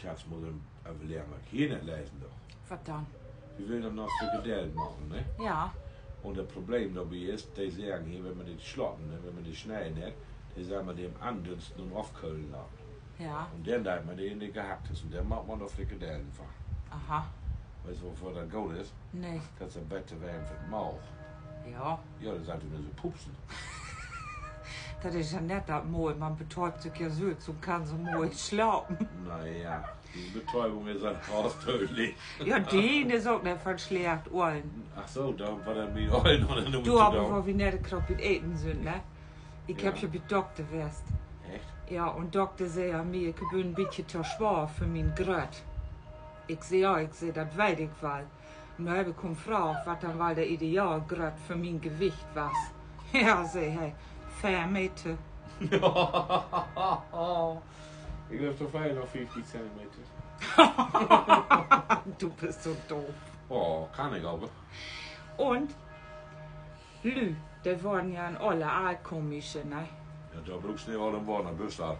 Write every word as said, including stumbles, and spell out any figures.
Schatz, mutt even överleggen, wat ik hier nett lesen do. Wat denn? Wi willen doch noch Frikadellen maken, ne? Ja. Un dat Problem dorbi is, de seggen hier, wenn man de slotten, ne, wenn man de sneden hett, de sall man de andünsten un ofköhlen laten. Ja. Un denn deit man de in de Gehacktes un denn maakt man dor Frikadellen van. Aha. Weetst du, woför dat goot is? Nee. Dat is beter weer för de Maag. Ja. Ja, denn sall de nich so pupsen. Dat is ja nett, dat moi. Man betäubt sik ja sülvst un kann so moi slapen. Na ja, de Betäubung is al fast dödlich. Ja, de is ok nett van slecht, Ollen. Ach so, dor, wat dat mit Ollen un denn... Du, aver wo wi nett graad bi't Eten sünd, ne? Ik heff ja bi Dokter west. Echt? Ja, un Dokter sä an mi, ik bün en bietje to swaar för mien Grött. Ik sä, ja, ik sä, dat weet ik wall. Un dor heff ik hum fraagt, wat denn wall de Idealgrött för mien Gewicht was. Ja, sä he, veer Meter. Ik glööv, to veel noch fieftig Zentimeter. Du büst so doof. Oh, kann ik aver. Un Lü, de worden ja in Oller al komischer, ne? Ja, dor bruukst nich oll um worrn, büst al.